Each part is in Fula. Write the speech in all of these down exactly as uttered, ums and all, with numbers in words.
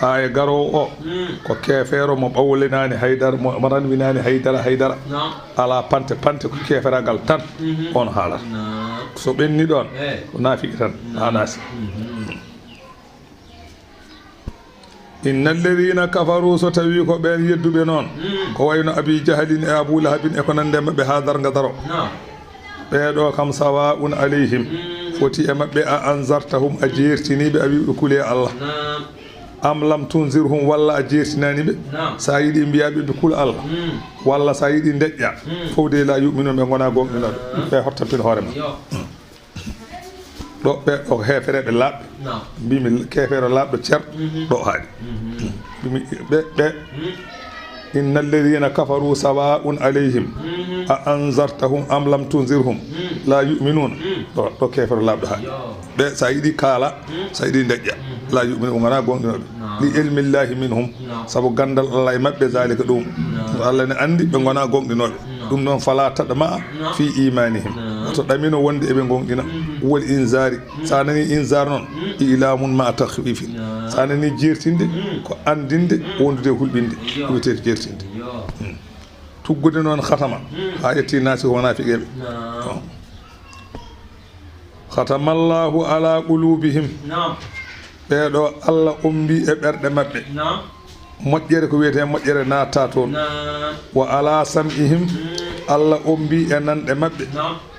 Aaya garoowo o, ko keefeero mo ɓawlinaani haydara, mo, mo ranwinaani haydara, haydara. Alaa pante, pante ko keeferagal tan on haalata. So ɓenni ɗon, ko naafiqi tan, haa naasi. Inna alladhina kafaru, so tawi ko ɓeen yedduɓe noon, ko wayno Abi Jahlin e Abu Lahabin e ko nandi e maɓɓe haa darnga daro. Ɓee ɗo kam, sawa'un alayhim, foti e maɓɓe, a anzartahum, a jeertiniiɓe, a wi'uɓe kulee Allah. Am lam tunzirhum, walla a jeertinaani ɓe. So a yiɗi mbiyaa ɓe ɓe kula Allah, walla so a yiɗi ndeƴƴa, fof de la yu'minun, ɓe ngonaa goonɗinooɓe. Ɓe hottantin hoore ma. Ɗo ɓe, ɗo ko heefereeɓe laaɓɓe. Mbimi keefeero laaɓɗo cer, ɗo haaɗi. Mbimi ɓe, ɓe, inna alladhina kafaru sawa'un alayhim a anzartahum am lam tunzirhum la yu'minun. Ɗo, ɗo keefeero laaɓɗo haaɗi. Ɓe, so a yiɗi kaala, so a yiɗi ndeƴƴa, la yu'minun, ɓe ngonaa goonɗinooɓe. Li ilmillahi minhum, sabu ganndal Allah e maɓɓe, zalika ɗum. Allah ne anndi ɓe ngonaa goonɗinooɓe. Ɗum noon, fala tadma'a fi imanihim. Woto ɗamino wonde eɓe goonɗina. Wal inzari. So a nani inzar noon, ilamun ma takhwifin. So a nani jeertinde, ko anndinde, wondude e hulɓinde. Ko wiyetee jeertinde. Tuggude noon khatama, haa ƴetti naasi ko naafiqeeɓe. Khatamallahu ala qulubihim. Ɓee ɗo Allah ombi e ɓerɗe maɓɓe. Moƴƴere, ko wiyetee moƴƴere, naattaa toon. Wa ala sam'ihim, Allah ombi e nanɗe maɓɓe.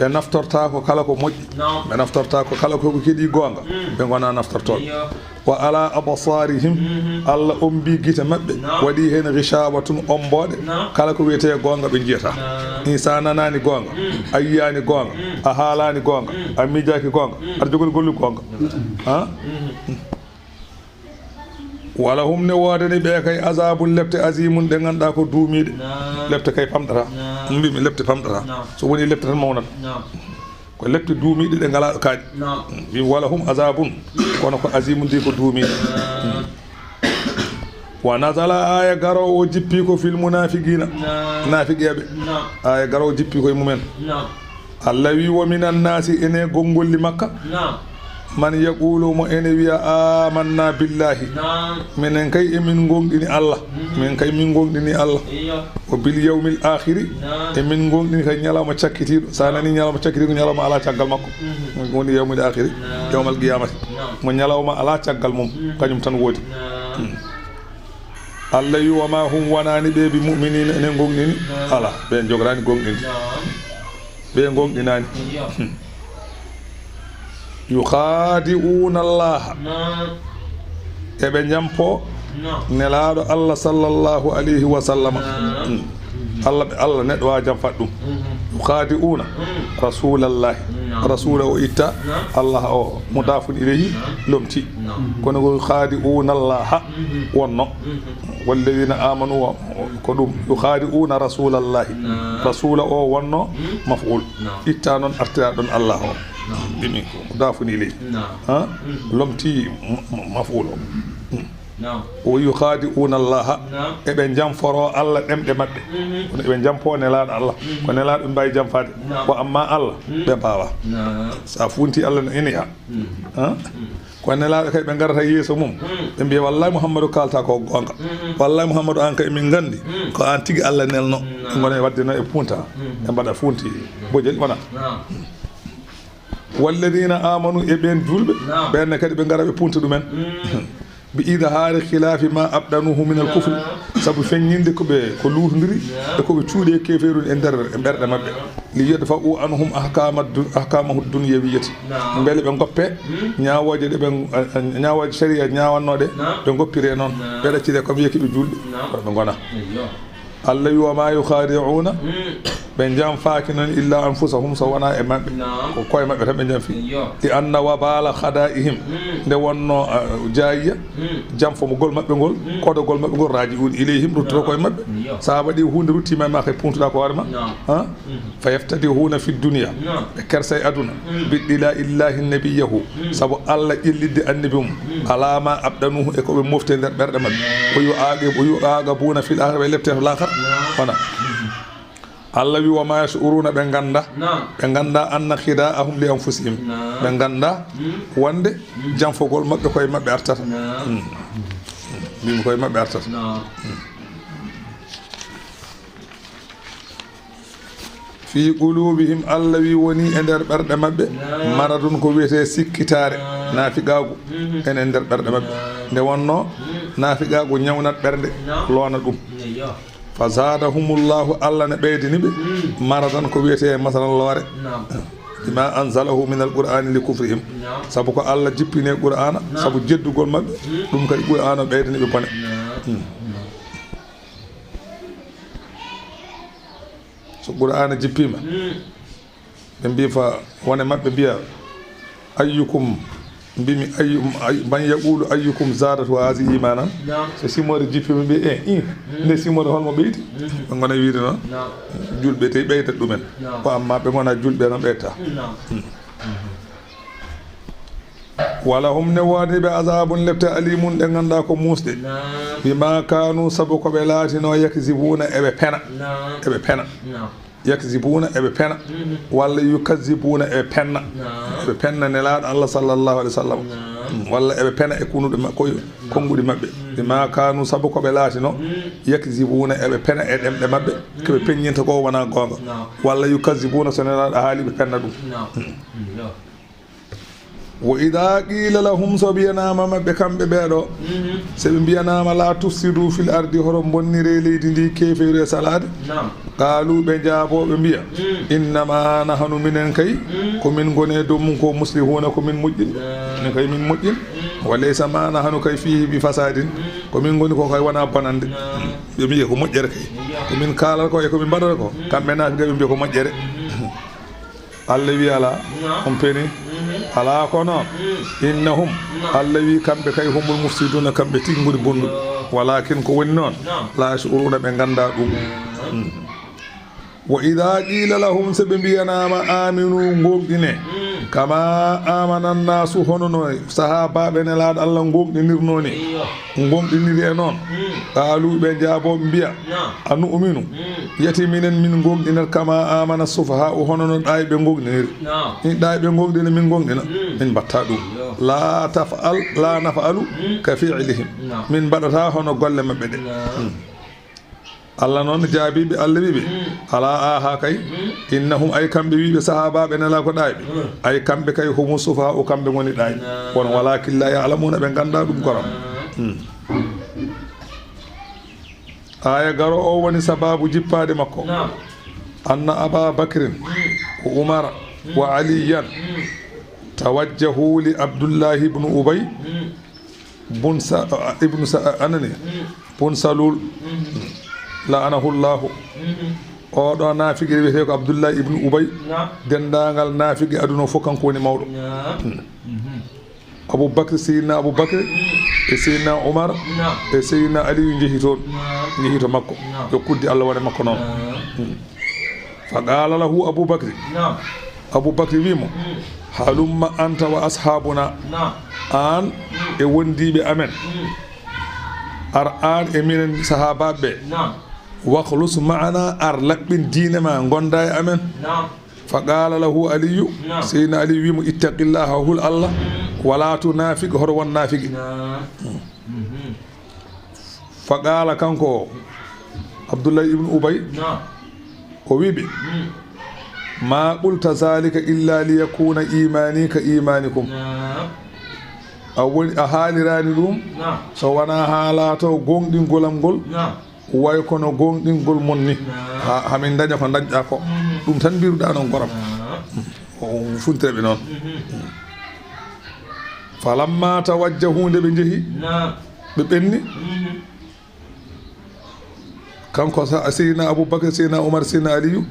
Ɓe naftortaako kala ko moƴƴi. Ɓe naftortaako kala ko ɓe keɗii goonga. Ɓe ngonaa naftortooɓe. Wa ala absarihim, Allah ombi gite maɓɓe, waɗi heen gishawatun, ombooɗe. Kala ko wiyetee goonga ɓe njiyata. Ni so a nanaani goonga, a yiyaani goonga, a haalaani goonga, a miijaaki goonga, aɗa jogori gollude goonga. Ha? Walahum, ne woodani ɓe kay, azabun, lepte, azimun, ɗe ngannduɗaa ko duumiiɗe. Lepte kay pamɗata. Mbimi lepte pamɗata. So woni lepte tan mawnata. Ko lepte duumiiɗe ɗe ngalaa kaaƴe. Mbimi walahum azabun, kono ko azimun, ndi ko duumiiɗe. Wa nazala, aaya garoowo o jippi ko fil munafiqina, naafiqeeɓe. Aaya garoowo jippi ko e mumen. Allah wi, wa minan nasi, ene gonngolli Makka. Man yaqulu, mo ene wiya, amanna billahi. Minen kay emin gonɗini Allah. Min kay min gonɗini Allah. Wa bil yawmil akhiri. Emin gonɗini kay ñalawma cakkitiiɗo. So a nani ñalawma cakkitiiɗo, ko ñalawma alaa caggal makko. Ɗum woni yawmil akhiri, yawmal qiyamati. Mo ñalawma alaa caggal mum, kañum tan woodi. Allah wi, wa ma hum, wonani ɓe, bi mu'minina, ene gonɗini. Ala, ɓe jogoraani gonɗinde. Ɓe gonɗinaani. Yukhadi'una Allaha. Eɓe njampo Nelaaɗo Allah sallallahu alayhi wa sallam. Allah, ɓe, Allah neɗɗo waawa jamfaade ɗum. Yukhadi'una rasulallahi. Rasuula o itta, Allah o mudafun ilayhi lomti. Kono ko yukhadi'una Allaha wonno. Walladhina amanu, ko ɗum. Yukhadi'una rasulallahi. Rasuula o wonno maf'ul. Itta noon artira ɗon Allah o. Ɗimi ko dafuni ley. Ha? Lomti m-, m-, maf'ul o. O yukhadi'una Allah. Eɓe jamforo Allah ɗemɗe maɓɓe. Kono eɓe jampo Nelaaɗo Allah. Ko Nelaaɗo ɓe mbaawi jamfaade. Ko amma Allah, ɓe mbaawa. So a funti Allah no ina ya. Ha? Ko Nelaaɗo kay ɓe ngarata yeeso mum, ɓe mbiya, "Wallahi Muhammadu kaalta ko goonga. Wallahi Muhammadu, aan kay min nganndi ko aan tigi Allah nelno." Ɓe ngona e waɗde no e punta, ɓe mbaɗa funti bojel wona. Walladina amanu, e ɓeen juulɓe, ɓeen ne kadi ɓe ngara ɓe punta ɗumen. Bi idhaari khilaafi ma abdanuhu min al kufri, sabu feññinde ko ɓe, ko luutondiri e ko ɓe cuuɗi e keefeeru e nder, e ɓerɗe maɓɓe. Li yadfa'u anhum ahkama du-, ahkamahu dunyawiyati. Mbele ɓe ngoppe ñaawooje ɗe ɓe, eh, eh, ñaawooje sariya ñaawannooɗe, ɓe ngoppire noon. Ɓe ɗaccire comme yeki ɓe juulɓe, kono ɓe ngona. Allah wi, "Wa ma yukhadi'una," ɓe jamfaaki noon, "illa anfusahum," so wonaa e maɓɓe. Ko koye maɓɓe tan ɓe jamfi. Li anna wabala khada'ihim, nde wonno, eh, jaayiya, jamfo mo gol maɓɓe ngol, kodogol maɓɓe ngol, raji'un ilayhim, ruttoto koye maɓɓe. Sa waɗi huunde, ruttima e ma, kay puntuɗa ko hoore ma. Ha? Fa yaftadihuna fi dunya, ɓe kersa e aduna. Bi dila illahi nabiyahu, sabu Allah ƴellidde annabi mum. Ala ma abdanuhu, e ko ɓe mofte nder ɓerɗe maɓɓe. O yu aqib, o yu aqabuna fil akhirah, ɓe lepte to laakhara. Wona. Allah wi, "Wa ma yash'uruna," ɓe ngannda. Ɓe ngannda anna khida'ahum li anfusihim. Ɓe ngannda wonde jamfogol maɓɓe koye maɓɓe artata. Mm. Mbimi koye maɓɓe artata. Fi qulubihim, Allah wi woni e nder ɓerɗe maɓɓe, maradun ko wiyetee sikkitaare, naafiqaagu, ene nder ɓerɗe maɓɓe. Nde wonno naafiqaagu ñawnat ɓernde, loona ɗum. Fa zadahumullahu, Allah ne ɓeydini ɓe maradan ko wiyetee masalan loore. Bima anzalahu min alqur'ani li kufrihim. Sabu ko Allah jippini Qur'aana, sabu jeddugol maɓɓe, ɗum kadi Qur'aana ɓeydini ɓe bone. So Qur'aana jippiima, ɓe mbiya fa wone maɓɓe mbiya, "Ayyukum," mbimi, "Ayyum, ay-, man yaqulu ayyukum zadatu hazi imanan?" So simoore jippiima, mbiya, "Eh, i, nde simoore holmo ɓeydi?" Ɓe ngona wiide noon, julɓe tey ɓeydat ɗumen. Ko amma ɓe ngona julɓe noon ɓeyta. Wala hum ne woodi ɓe azabun lepte alimun ɗe ngannduɗaa ko muusɗe. Bima kanu sabu ko ɓe laatino yakzibuna eɓe pena. Eɓe pena. Yakzibuna eɓe pena. Walla yukazibuna eɓe penna. Eɓe penna nelaaɗo Allah sallallahu alaihi wasallam. Walla eɓe pena e kunuɗe ma-, koy-, konnguɗi maɓɓe. Bima kanu sabu ko ɓe laatino yakzibuna eɓe pena e ɗemɗe maɓɓe. Ko ɓe peññinta ko wona goonga. Walla yukazibuna so nelaaɗo haali ɓe penna ɗum. Wa idha qila lahum, so mbiyanaama maɓɓe kamɓe ɓeeɗo, so ɓe mbiyanaama la tufsidu fil ardi, hoto mbonnire leydi ndi, keefeeru e salaade. Qalu, ɓe jaabo ɓe mbiya, innama nahnu, minen kay, ko min ngoni e dow mum ko muslihuna, ko min moƴƴin. Min kay min moƴƴin. Wa laysa ma nahnu kay fihi bi fasadin, ko min ngoni ko kay wona bonande. Ɓe mbiya ko moƴƴere kay. Ko min kaalata ko e ko min mbaɗata ko, kamɓe naafiqe ɓe mbiya ko moƴƴere. Allah wi alaa, on peni? Alaa ko noon. Innahum, Allah wi kamɓe kay humul mufsiduna, kamɓe tigi ngoni bonnuɓe. Walakin ko woni noon, la yash'uruna, ɓe ngannda ɗum. Wa idha qila lahum, so ɓe mbiyanaama, aminu, ngomɗine, kama amana nnasu, hono no sahaabaaɓe Nelaaɗo Allah ngomɗinirnoo ni. Ngomɗiniri e noon. Qaalu, ɓe jaaboo, ɓe mbiya, a nu'minu, yati minen min ngomɗinat, kama amana sufahaa'u, hono no ɗaayɓe ngomɗiniri. Ni ɗaayɓe ngomɗina, min ngomɗina, min mbatta ɗum. La taf'al, la naf'alu ka fi'lihim. Min mbaɗata hono golle maɓɓe ɗe. Allah noon jaabiiɓe, Allah wiiɓe, alaa, aha kay, innahum, ay kamɓe wiiɓe sahaabaaɓe Nelaaɗo ɗaayɓe, ay kamɓe kay humu sufahaa'u, kamɓe ngoni ɗaayɓe. Kono walakin la ya'lamuna, ɓe ngannda ɗum koram. Aya garo o woni sababu jippaade makko. Anna Aba Bakrin wa Umara wa Aliyan tawajjahu li Abdullahi ibn Ubay bun Sa-, ibnu Sa-, anani? Bun Salul. La'anahu Allahu. Oɗo naafiqi wiyetee ko Abdullahi ibnu Ubay. Denndaangal naafiqi aduna o fof, kanko woni mawɗo. Abu Bakr, Seydina Abu Bakr, e Seydina Umar, e Seydina Aliyu njehi toon. Njehi to makko. Yo kuddi Allah wone makko noon. Fa qala lahu Abu Bakri. Abu Bakri wi mo, halumma anta wa ashabuna. An e wondiiɓe amen. Ar an e minen sahaabaaɓe ɓe. Wakhlus ma'ana, ar laɓɓin diine ma, gonda e amen. Fa qala lahu Aliyu, Seydina Ali wi mo, ittaqillaha, hul Allah, wala tunafiq, hoto won naafigi. Fa qala, kanko Abdullahi ibnu Ubay, o wi ɓe, ma qulta zalika illa liyakuna imani ka imanikum. A woni, a haalirani ɗum so wona ha laato gonɗingol am ngol. Way kono gonɗingol mon ni. Ha, hamin daña ko dañɗa ko. Ɗum tan mbiruɗa noon goram. O funtire ɓe noon. Falamma tawajjahu, nde ɓe njehi, ɓe ɓenni. Kanko sa-, Seydina Abubakar, Seydina Umar, Seydina Aliyu.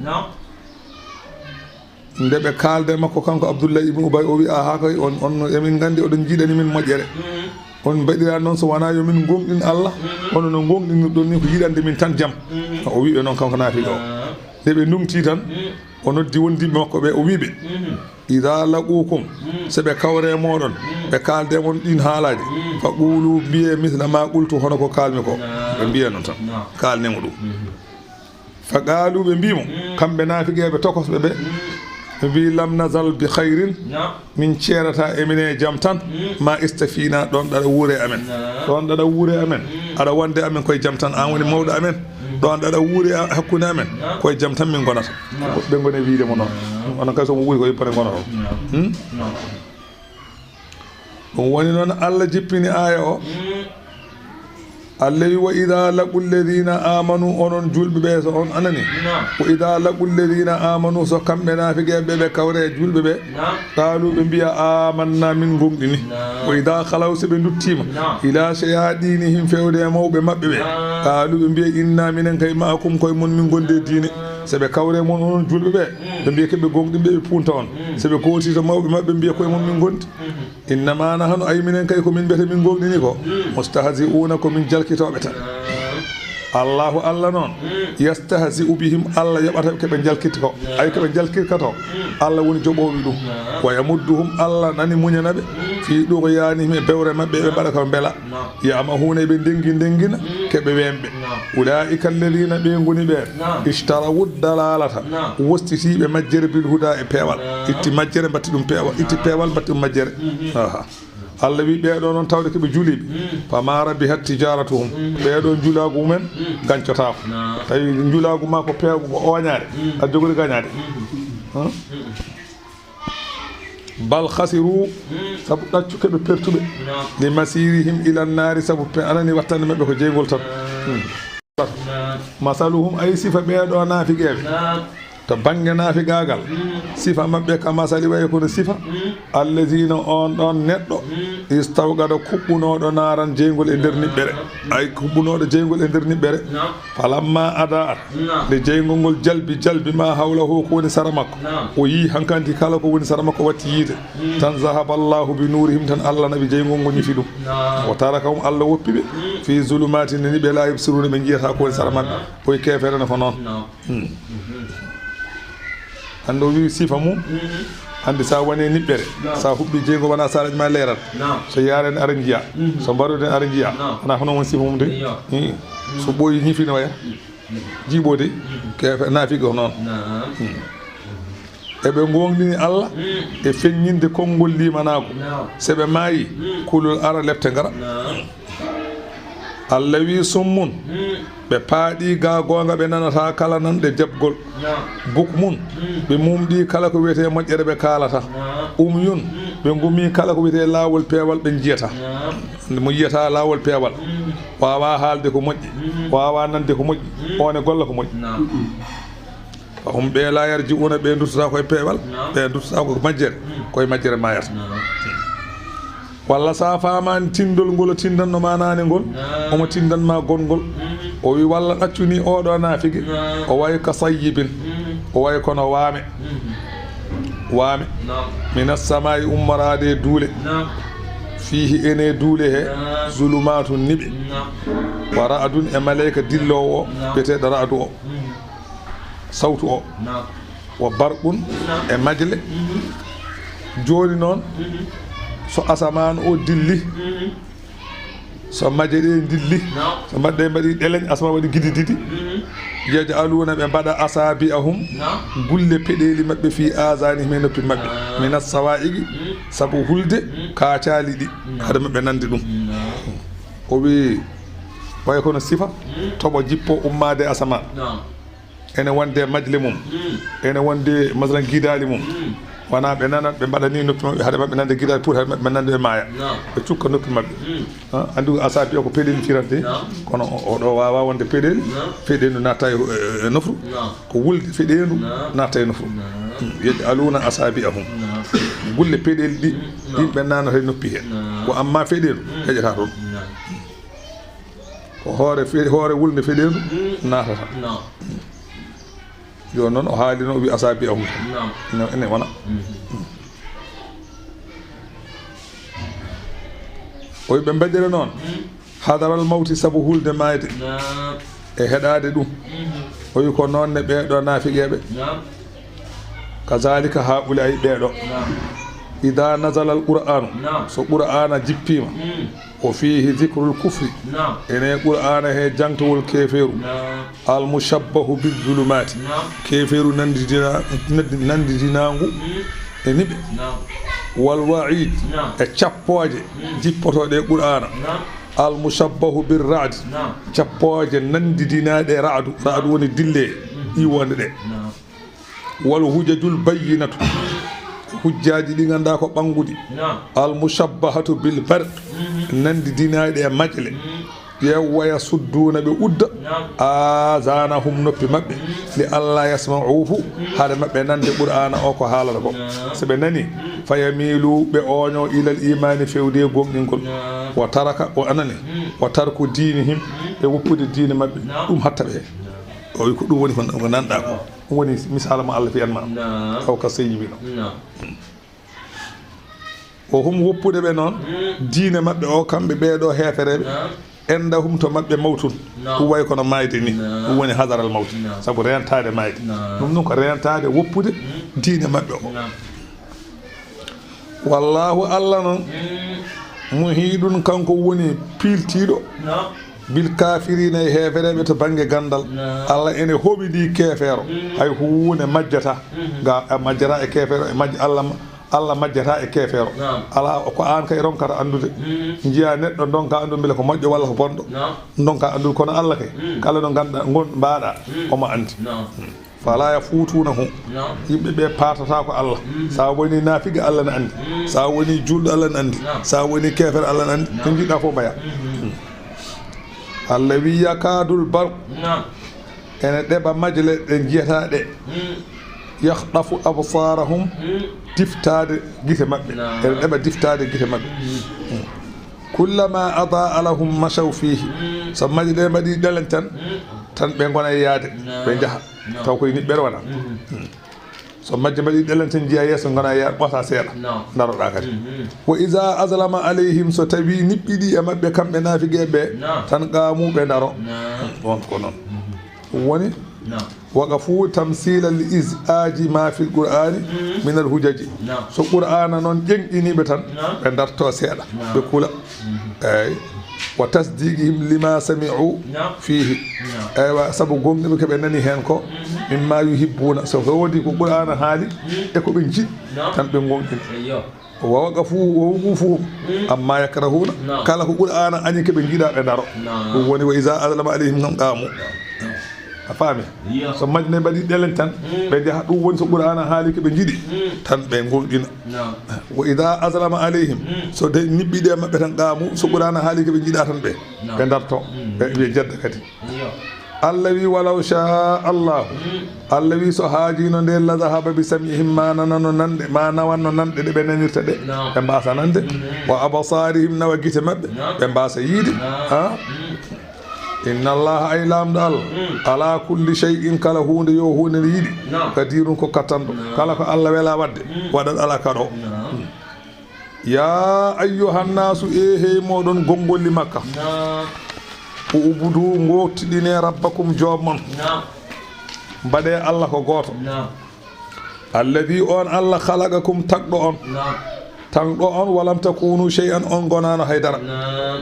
Nde ɓe kaalde makko, kanko Abdullahi ibnu Ubay, o wi, aha kay, on, on, emin nganndi oɗon njiɗani min moƴƴere. On mbaɗira noon so wonaa yo min ngomɗin Allah, hono no ngomɗinirɗon ni, ko yiɗande min tan jam. O wi ɓe noon, kanko naafiiɗo o. Nde ɓe ndumti tan, o noddi wondiiɓe makko ɓe, o wi ɓe, ida laqukum, so ɓe kawre e mooɗon, ɓe kaalde mon ɗin haalaaji, fa qulu, mbiye, misla ma qultu, hono ko kaalmi ko. Ɓe mbiya noon tan, kaalne mo ɗum. Fa qaalu, ɓe mbii mo, kamɓe naafiqeeɓe tokosɓe ɓe, Ɓe mbi, "Lam nazal bi khayrin." Min ceerata e minen e jam tan. Ma istafiina, ɗon ɗaɗa wuure amen. Ɗon ɗaɗa wuure amen. Aɗa wonde amen koye jam tan. An woni mawɗo amen. Ɗon ɗaɗa wuure a-, hakkunde amen. Koye jam tan min ngonata. Ɓe ngoni e wiide mo noon. Onon kay so mo wuuri ko yippande ngonata. Hmm? Ɗum woni noon Allah jippini aaya o. Allah wi, "Wa idaa laqu lladina amanu," onon julɓe ɓe, so on anani. Naam. "Wa idaa laqu lladina amanu," so kamɓe naafiqeeɓe ɓe kawre e julɓe ɓe. Naam. "Qaalu," ɓe mbiya, "amanna," min gonɗini. Naam. "Wa idaa khalaw," so ɓe nduttiima. Naam. "Ila shayaɗinihim," fewde e mawɓe maɓɓe ɓe. Naam. "Qaalu," ɓe mbiya, "inna," minen kay, "ma'akum," koye mon min gondi e diine. Naam. So ɓe kawre mon onon julɓe ɓe, ɓe mbiya ko ɓe gonɗinɓe, ɓe punta on. Mm. So ɓe kooti to mawɓe maɓɓe, ɓe mbiya koye mon min gondi. Mhm. "Innama nahnu," ay minen kay ko min mbiyata min gonɗini ko. Mm. "Mustahzi'una," ko min jalkitooɓe tan. Naam. Allahu Allah noon, mm, "yastahzi'u bihim," Allah yoɓata ko ɓe jalkitta ko. Naam. Ay ko ɓe jalkirta ko. Mm. Allah woni joɓoowo ɗum. Naam. "Wa yamudduhum," Allah nani muñana ɓe. Mm. "Fi dughyanihim," e bewre maɓɓe, ɓe mbaɗa ko mbela. Naam. "Ya'mahuuna," ɓe ndengi ndengina, mm, ko ɓe wemɓe. Naam. "Ulaa'ika alladhina," ɓe ngoni ɓeen. Naam. "Ishtarawu dalalata," naam, wostitiiɓe majjere, "bil huda," e peewal. Naam. Itti majjere, mbatti ɗum peewal. Itti peewal, mbatti ɗum majjere. Mhm. Aha. Allah wi, "Ɓee ɗoo noon tawde ko ɓe juliiɓe. Mm. Fama rabihat tijaratuhum." Mm. Ɓee ɗoo njulaagu mumen, mm, gañcotaako. Naam. Tawi njulaagu ma ko peewgu, ko ooñaade. Mm. A jogori gañaade. Mm. Huh? Mm. "Bal khasiru," mm, sabu ɗaccu ko ɓe pertuɓe. Naam. "Li masirihim ila nnaari," sabu pe-, anani wattande maɓɓe ko jeyngol tan. Naam. Hmm. Naam. "Masaluhum," ay sifa ɓee ɗoo naafiqeeɓe. Naam. To bannge naafiqaagal, hmm, sifa maɓɓe ka masali, wayi kono sifa, hmm, allazina, on ɗon neɗɗo, hmm, istawqada, kuɓɓunooɗo naaran, jeyngol e nder niɓɓere. Ay kuɓɓunooɗo jeyngol e nder niɓɓere. Naam. Falamma adaa'at, naam, nde jeyngol ngol jalbi, jalbi ma hawlahu, ko woni sara makko. Naam. O yii hankandi kala ko woni sara makko watti yiide. Mm. Tan zahaba Allahu bi nurihim, tan Allah naɓi jeyngol ngol, ñifi ɗum. Naam. Wa tarakahum, Allah woppi ɓe, mm, fi zulumatin, ni ɓe la yubsiruna, ɓe njiyata ko woni sara maɓɓe. Naam. Koye keefeere ne ko noon. Naam. Mm. Mhm. Hannde o wi sifa mum. Mhm. Hannde sa wone niɓɓere, naam, sa huɓɓi jeyngol, wona saraji ma leeral. Naam. So yaaren ara njiya. Mhm. So mbaroden ara njiya. Naam. Wona hono won sifa mum de. Iyo. Mm. So ɓooyi ñifi no waya. Mm. Jiiɓoode, ke naafiq o noon. Naam. Hmm. Eɓe ngoongɗini Allah, hmm, e feññinde konngol limanaagu. Naam. So ɓe maayi, hmm, kulol ara, lepte ngara. Naam. Allah wi, "Summun," hmm, ɓe paaɗi ga goonga, ɓe nanataa kala nanɗe jaɓgol. Naam. "Bukmun," hmm, ɓe mumɗi kala ko wiyetee moƴƴere, ɓe kaalataa. Naam. "Umyun," hmm, ɓe ngumi kala ko wiyetee laawol peewal, ɓe njiyataa. Naam. Mo yiyata laawol peewal, mm, waawaa haalde ko moƴƴi, mm, waawaa nande ko moƴƴi, mm, oon e golla ko moƴƴi. Naam. Fahum, ɓe, la yarji'una, ɓe nduttotaako e peewal, naam, ɓe nduttotaako ko majjere, mm, koye majjere maayata. Naam. Walla sa faamaani tindol ngol o tindanno ma naane ngol, naam, omo tindan ma gongol. Mm. O wi, walla ɗaccuni oɗo naafige, naam, o wayi ka sayyibin, mm, o wayi kono waame. Mhm. Waame. Naam. Minas samaa'i, ummoraade e duule. Naam. Fiihi, ene duule he. Naam. Zulumaatun, niɓe. Naam. Wa ra'dun, e maleyka dilloowo o, naam, biyeteeɗo ra'du o. Mhm. Sawtu o. Naam. Wa barqun, naam, e majle. Mhm. Jooni noon, mhm, so asamaan o dilli, mhm, so maje ɗe dilli, naam, so mbaɗɗe mbaɗi ɗeleñ, asama waɗi gidi didi. Mhm. Yaj'aluuna, ɓe mbaɗa, asaabi'ahum, naam, gulle peɗeeli maɓɓe, fi aazaanihim, e noppi maɓɓe. Ah. Mina sawaa'iqi, mhm, sabu hulde, mhm, kaacaali ɗi, naam, hade maɓɓe nande ɗum. Naam. O wi, way kono sifa, mhm, toɓo jippo ummaade asamaan. Naam. Ene wonde majle mum. Mm. Ene wonde, masalan, gidaali mum. Mm. Wona ɓe nanat, ɓe mbaɗani noppi maɓɓe, hade maɓɓe nande gidaali, pour hade maɓɓe nande ɓe maaya. Naam. Ɓe cukka noppi maɓɓe. Mm. Ah, anndi ko asaabi o ko peɗeeli firante. Naam. Kono o, o ɗo waawaa wonde peɗeeli. Naam. Peɗeendu natta e, e, e nofru. Naam. Ko wulde feɗeendu, naam, natta e nofru. Naam. Mm. Yaj'aluuna asaabi'ahum. Naam. Gulle peɗeeli ɗi, mm, naam, yimɓe nanata e noppi he. Naam. Ko amma feɗeendu, mm, heƴata toon. Naam. Ko hoore fe-, hoore wulnde feɗeendu, mm, naatata. Naam. Jooni noon o haalino, o wi asaabi'ahum. Naam. No, ene wona. Mhm. O wi ɓe mbaɗira noon. Mm. Hadaral mawti, sabu hulde maayde. Naam. E heɗaade ɗum. Mhm. O wi ko noon ne ɓee ɗoo naafiqeeɓe. Naam. Kazaalika haa'ulaa'i ɓee ɗoo. Naam. Ida nazala al qur'anu, Naam. so qur'ana jippima, Mm. o fihi zikrul kufri, Naam. ene qur'ana he jangtowol keferu, Naam. al mushabbahu bizulumati, Naam. keferu nandidina, nandi-, nandidinagu Mm. e niɓe, Naam. wal wa'id, Naam. e cappoje Mm. jippotoɗe e qur'ana, Naam. al mushabbahu bir ra'di, Naam. cappoje nandidinaɗe e ra'du, ra'du woni dille Mm. iwonde ɗe. Naam. Wal hujajul bayyinatu, hujjaji ɗi ganduɗa ko ɓanguɗi. Naam. Al mushabbahatu bil barq, Mhm. nandidinaɗi e majle. Mhm. Ƴeew, wa yasudduna, ɓe udda. Naam. Azanahum, noppi maɓɓe. Mhm. Li alla yasma'uhu, Mhm. haade maɓɓe nande qur'ana o ko haalata ko. Naam. So ɓe nani, Mhm. fa yamilu, ɓe oño ilal imani, fewde e gomɗingol. Naam. Wa taraka, o anani. Mhm. Wa tarku dinihim, Mhm. e woppude diine maɓɓe. Naam. Ɗum hatta ɓe. Naam. O wi ko ɗum woni ko nanɗa ko. Ɗum woni misal mo Allah fiyan ma. Naam. Taw ka sey yimino. Naam. O hum woppude ɓe noon, Mm. diine maɓɓe o, kamɓe ɓeeɗo heefereɓe, Naam. endahum to maɓɓe mawtun. Naam. Ɗum way kono maayde ni. Naam. Ɗum woni hadaral mawti. Naam. Sabu reentaade maayde. Naam. Ɗum ɗum ko reentaade woppude Mm. diine maɓɓe o. Naam. Wallahu, Allah noon, Mm. muhiɗun, kanko woni piiltiiɗo, Naam. bil kafirina, e heefereɓe to bangge gandal. Naam. Allah ene hoɓidi keefeero. Mm. Hay huunde majjata. Mm. Ga a majjata e keefeero, e majj-, Allah ma-, Allah majjata e keefeero. Naam. Ala ko an kay ronkata andude. Mm. Njiya neɗɗo, donka andude mbele ko moƴƴo walla ko bonɗo. Naam. Donka andude, kono Allah kay, Mm. kala no ganduɗa, ngon-, mbaɗa, Mm. omo andi. Naam. Fala yafutunahu. Naam. Yimɓe ɓe patata ko Allah. Mm. Sa woni nafiga, Allah ne andi. Mm. Sa woni julɗo, Allah ne andi. Naam. Sa woni kefer, Allah ne andi. Naam. Ko jiɗɗa fof mbaya. Mm. Allah wi yakadul barq. Naam. Ene ɗeɓa majle ɗe jiyata ɗe. Mm. Yakhdafu absarahum. Mm. Diftade gite maɓɓe. Naam. Ene ɗeɓa diftade gite maɓɓe. Mm. Mm. Kullama adaa lahum mashaw fihi. Mm. So majle ɗe mbaɗi ɗelen tan, Mm. tan ɓe gona e yaade. Naam. Ɓe jaha. Naam. Taw koye niɓɓere wona. Mhm. So majje mbaɗi ɗelen tan, njiya yeeso, gona ya ɓosa seeɗa. Naam. Daroɗa kadi. Mhm. Wa iza azlama alayhim, so tawi niɓɓiɗi e maɓɓe kamɓe naafigeɓe, Naam. tan qaamu, ɓe daro. Naam. Ɗon ko noon. Mhm. Ɗum woni, Naam. waqafu tamsila li izaji ma fil qur'ani Mhm. min al hujaji. Naam. So qur'ana noon ƴenƴiniɓe tan, Naam. ɓe darto seeɗa, Naam. ɓe kula. Mhm. Eyyi. Wa tasdiqihim lima sami'u Naam. fihi. Naam. Eywa, sabu gonɗinɓe ko ɓe nani heen ko, Mhm. mimma yuhibbuna, so ko wodi ko qur'ana haali, Mhm. e ko ɓe jiɗi, Naam. tan ɓe gonɗina. Eyyo. Wa waqafu, wa wuqufuhum Mhm. amma yakrahuna. Naam. Kala ko qur'ana ani ko ɓe jiɗa, ɓe daro. Naam. Ɗum woni wa iza azlama alayhim noon qaamu. Naam. A faami? Iya. So majne mbaɗi ɗelen tan, Mm. ɓe njaha, ɗum woni so qur'ana haali ko ɓe jiɗi, Mm. tan ɓe gonɗina. Naam. Wa iza azlama alayhim, Mm. so de niɓɓiɗi e maɓɓe tan qaamu, so qur'ana haali ko ɓe jiɗa tan ɓe, Naam. ɓe darto, Mm. ɓe, ɓe jedda kadi. Iya. Allah wi, walaw sha Allah, Mm. Allah wi so haajino nde, la zahaba bi sam'ihim, ma nanano nanɗe, ma nawanno nanɗe ɗe ɓe nanirta ɗe, Naam. ɓe mbasa nande, Mm. wa absarihim, nawa gite maɓɓe, Naam. ɓe mbasa yiide. Naam. Ha? Mm. Inna Allah, ay lamɗo Allah, Mm. ala kulli shay'in, kala huunde yo huunde nde yiɗi, Naam. qadirun, ko kattanɗo. Naam. Kala ko Allah wela wadde, Mm. waɗat ala kaɗo. Naam. Ya ayyuhan nasu, e hey moɗon gongolli Makka. Naam. Ubudu, ngottiɗine rabbakum, joom mon. Naam. Mbaɗe Allah ko gooto. Naam. Alladhi, on Allah, khalaqakum, tagɗo on. Naam. Tagɗo on, walam takunu shay'an, on gonano haydara. Naam.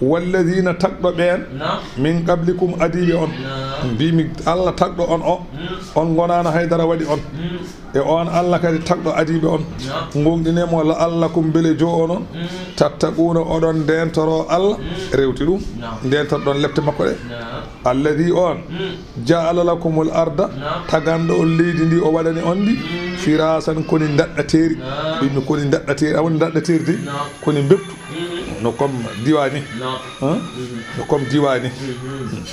Walladhina, tagɗo ɓeen, Naam. min qablikum, adiiɓe on. Naam. Mbimi Allah tagɗo on o, Mm. on gonano haydara waɗi on. Mm. E on Allah kadi tagɗo adiiɓe on. Naam. Gonɗine mo la'allakum, mbele jo onon, Mm. tattaquna, oɗon ndentoro Allah, Mm. rewti ɗum. Naam. Ndentorɗon lepte makko ɗe. Naam. Alladhi, on, Mm. ja'ala lakumul arda, Naam. taganɗo on leydi ndi, o waɗani on ndi, Mm. firasan, koni daɗɗateeri. Naam. Ɓe mbi koni daɗɗateeri, a woni daɗɗateeri de, Naam. koni mbeptu. Mm. No comme diwani. Naam. Hein? Mm. No comme diwani. Mm.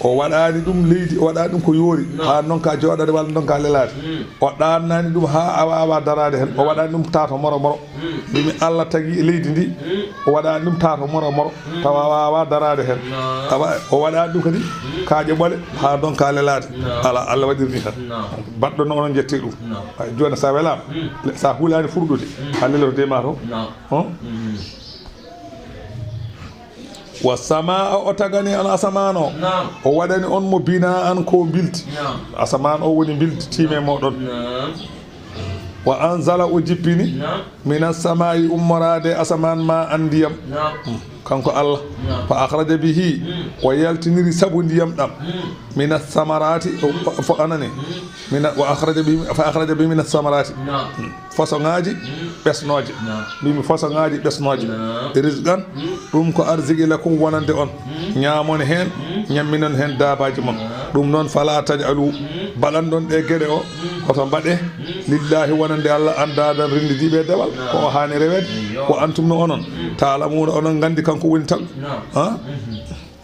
O waɗani ɗum leydi, o waɗani ɗum ko yoori. Naam. Ha nonka jooɗade walla nonka lelaade. Mm. O ɗannani ɗum ha a wawa daraade hen. O Naam. waɗani ɗum tato moro moro. Mm. Mbimi Allah tagi leydi ndi, Mm. o waɗani ɗum tato moro moro, Mm. tawa a wawa daraade hen. Naam. Awa, o waɗani ɗum kadi Mm. kaaƴe ɓole, ha donka lelaade. Naam. Ala, Allah waɗirni tan. Naam. Baɗɗo noon, onon jette ɗum. Naam. Ay, joni sa welama, Mm. le-, sa hulani furɗude, Mm. a leloto de ma to. Naam. Hon? Mm. Wa samaa, o tagani on asamaan o. Naam. O waɗani on mo binaan, ko bildi. Naam. Asamaan o woni bildi, tiime moɗon. Naam. Wa anzala, o jippini, naam, mina samaa'i, ummoraade asamaan, maa'an, ndiyam. Naam. Hmm. Kanko Allah. Naam. Fa akhraja bihi, hmm, o yaltiniri sabu ndiyam ɗam. Hmm. Mina samaraati, o, fo anani. Hmm. Mina, wa akhraja bihi, fa akhraja bihi mina samaraati. Naam. Hmm. Façon ŋaaji, hmm, ɓesnooje. Naam. Mbimi façon ŋaaji ɓesnooje. Naam. Rizqan, hmm, ɗum ko arziki, lakum, wonande on. Hmm. Ñaamon heen, hmm, ñamminon heen daabaaji mon. Naam. Ɗum noon, fala taj'alu, hmm, mbaɗanɗon ɗe geɗe o, hmm, koto mbaɗe, hmm, lillahi, wonande Allah, andaadan, renndidiiɓe e dewal, naam, ko o haani reweede. Eyyo. Wa antum, no onon, hmm, ta'lamuuna, oɗon nganndi kanko woni tagu. Naam. Ha? Mhm.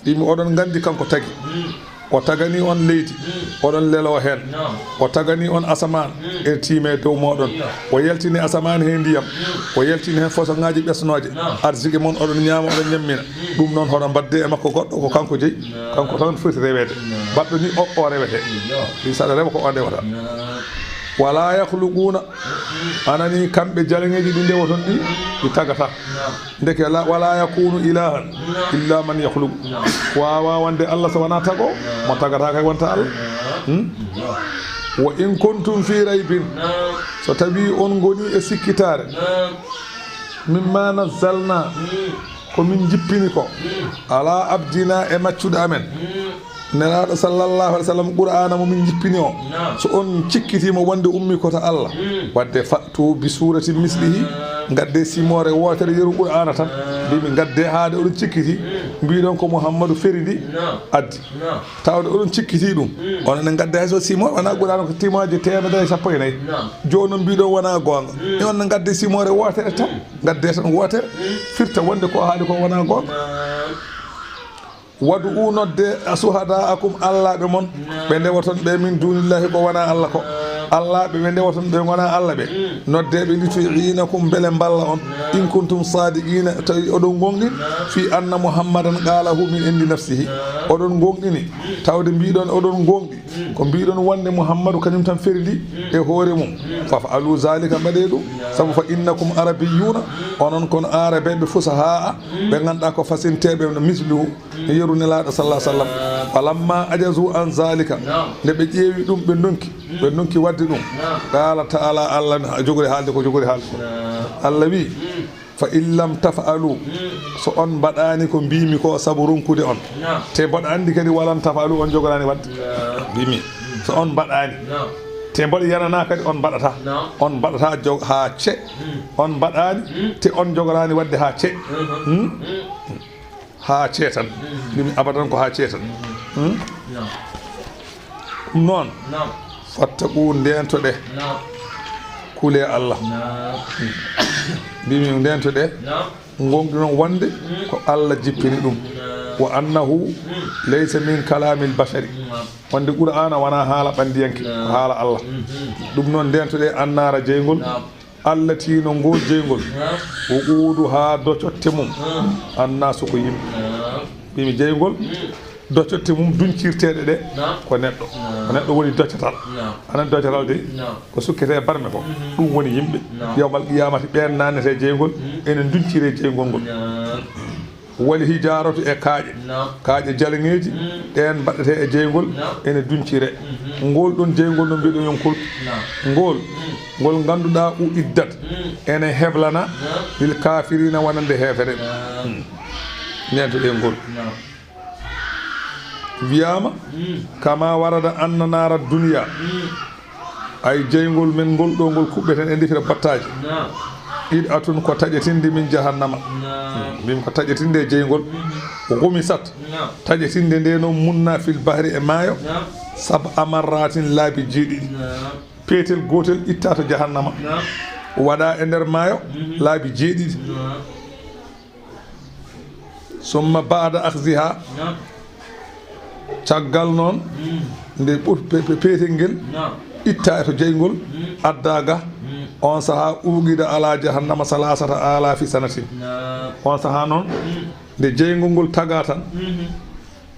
Mbimi oɗon nganndi kanko tagi. Mm. O tagani on leydi, mm, oɗon leloo heen. Naam. O tagani on asamaan, mm, ene tiime dow mooɗon. Iyo. O yaltini asamaan he ndiyam. Mm. O yaltini heen façon ŋaaji ɓesnooje. Naam. Arsike mon oɗon ñaama, oɗon ñammina. Mm. Ɗum noon hoɗon mbaɗde e makko goɗɗo, ko kanko jeyi. Naam. Kanko tan foti reweede. Naam. Baɗɗo ni o, o rewete. Iyo. Ɗi saɗa rewa ko on rewata. Naam. Wala yakhluquna. Mm. Anani kamɓe jalaŋeeji ɗi ndewoton ɗi, ɗi tagata. Naam. Ndeke la, wala yakunu ilahan illa man yakhluqu. Naam. Waawa wonde Allah so wonaa tago, naam, mo tagata kay wonta Allah. Naam. Hmm? Naam. Wa in kuntum fi raybin. Naam. So tawi on ngoni e sikkitaare. Naam. Mimma nazzalna. Hmm. Ko min jippini ko. Hmm. Ala abdina, e maccuɗo amen. Hmm. Nelaaɗo sallallahu alaihi wasallam, Qur'aana mo min jippini o. Naam. So on cikkitiima wonde ummii ko to Allah, mm, wadde fa'tu bi suratin mislihi, naam, ngadde simoore wootere yeru Qur'aana tan. Naam. Mbimi ngadde haade oɗon cikkiti, mm, mbiɗon ko Muhammadu feri ndi, naam, addi. Naam. Tawde oɗon cikkiti ɗum, mm, onon ne ngadde hay so simoore wonaa Qur'aana ko timaaje teemedere e sappo e nayi. Naam. Jooni noon mbiɗon wonaa goonga. Mm. E on ne ngadde simoore wootere tan, mm, ngadde tan wootere, mm, firta wonde ko haali ko wonaa goonga. Naam. Wad'u, nodde, suhada'akum, allaaɓe mon, ɓe ndewoton ɓe, min dunillahi, ko wonaa Allah ko. Allaaɓe ɓe ndewoton ɓe ngonaa Allah ɓe. Nodde ɓe, li tu'inakum, mbele mballa on. In kuntum sadiqina, tawi oɗon gonɗini, fi anna Muhammadan qalahu min indi nafsihi. Oɗon gonɗini, tawde mbiɗon oɗon gonɗi. Ko mbiɗon wonde Muhammadu kañum tan feri ndi e hoore mum. Faf'alu zalika, mbaɗe ɗum. Sabu fa innakum arabiyuna, onon kon arabeɓe fusaha'a, ɓe ngannduɗaa ko fasinteeɓe no misluhu, yeru Nelaaɗo sallallahu alaihi wasallam. Falamma ajazu an zalika, nde ɓe ƴeewi ɗum, ɓe ndonki, ɓe ndonki waɗde ɗum. Qala ta'ala, Allah jogori haalde ko jogori haalde ko. Allah wi, fa in lam taf'alu, so on mbaɗaani ko mbiimi ko sabu ronkude on. Naam. Te mboɗo anndi kadi, walan taf'alu, on jogoraani waɗde. Naam. Mbiimi, so on mbaɗaani. Naam. Te mboɗo yananaa kadi on mbaɗata. Naam. On mbaɗata jog-, haa ce. Mm. On mbaɗaani, mm, te on jogoraani waɗde haa ce. Mhm. Hmm? Mm. Haa ce tan. Mm. Mbiimi abadan ko haa ce tan. Mm. Hmm? Naam. Ɗum noon, naam, fattaqu, ndeentoɗe, naam, kule Allah. Naam. Mbiimi ndeentoɗe, naam, ngonɗi noon wonde, mm, ko Allah jippini ɗum. Naam. Wa annahu, mm, laysa min kalamil bashari. Naam. Wonde Qur'aana wonaa haala ɓanndiyanke, naam, ko haala Allah. Mhm. Ɗum noon ndeentoɗe annaara jeyngol. Naam. Allati, no ngol jeyngol. Naam. Wuquduha, docotte mum. Naam. Annaasu, ko yimɓe. Naam. Mbiimi jeyngol, mm, docotte mum duncirteeɗe ɗe, naam, ko neɗɗo. Naam. Ko neɗɗo woni docatal. Naam. Anan docatal de, naam, ko sukkete barme ko. Mhm. Ɗum woni yimɓe. Naam. Yawmal qiyamati ɓeen naannete jeyngol, mm, ene duncire jeyngol ngol. Naam. Wal hijaratu, e kaaƴe. Naam. Kaaƴe jalŋeeji, mm, ɗeen mbaɗete e jeyngol, naam, ene duncire. Mhm. Ngol ɗon jeyngol no mbiɗo yonkol. Naam. Ngol, mm, ngol ngannduɗaa uiddat, mm, ene heblana, naam, lil kafirina, wonande heefere. Naam. Mm. Ndeentoɗe ngol. Naam. Wiyaama, mm, kama warada anna naara duniya. Mm. Ay, jeyngol men ngol ɗo, ngol kuɓɓeten e ndifira battaaji. Naam. Qit'atun, ko taƴetinde min jahannama. Naam. Hmm, mbimi ko taƴetinde e jeyngol. Mhm. Ghumisat. Naam. Taƴetinde nde noon munna fil bahri, e maayo. Naam. Sab'a marratin, laabi jeeɗiɗi. Naam. Peetel gootel itta to jahannama. Naam. Waɗa e nder maayo, mhm, laabi jeeɗiɗi. Naam. Summa ba'da akhziha, naam, caggal noon, mm, nde ɓur-, pe-, pe-, peetel ngel, naam, itta e to jeyngol, mm, adda ga, mm, on saha uqida ala jahannama salasata alafi sanatin. Naam. On saha noon, mm, nde jeyngol ngol taga tan, mhm,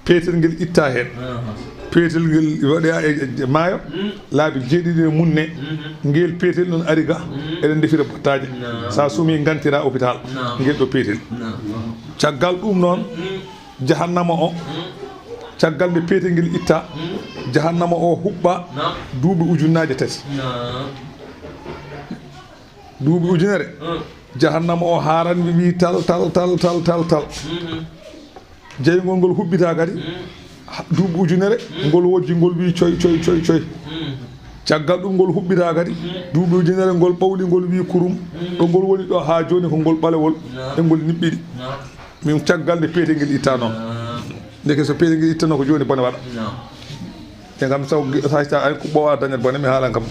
peetel ngel itta heen. Aha. Peetel ngel waɗoya e, e maayo, mm, laabi jeeɗiɗi e munne. Mhm. Ngel peetel noon ari ga, mm, eɗen ndefira bottaaje. Naam. Sa suumi ngantira hôpital. Naam. Ngel ɗo peetel. Naam. Caggal ɗum noon, mm, jahannama o, mm, caggal nde peetel ngel itta, mm, jahannama o huɓɓa, naam, duuɓi ujunnaaje tati. Naam. Duuɓi ujunere. Jahannama o haaran mi wi tal tal tal tal tal tal. Jeyngol ngol huɓɓita kadi. Duuɓi ujunere ngol wojji ngol wi coy coy coy coy. Caggal ɗum ngol huɓɓita kadi. Duuɓi ujunere ngol ɓawli ngol wi kurum. Ɗo ngol woni ɗo haa jooni ko ngol ɓalewol. E ngol niɓɓiɗi. Min caggal nde peete ngel ittano. Ndeke so peete ngel ittano ko jooni bone waɗa. Te kam saw sa sa ay ko ɓowa dañat bone mi haalan kam.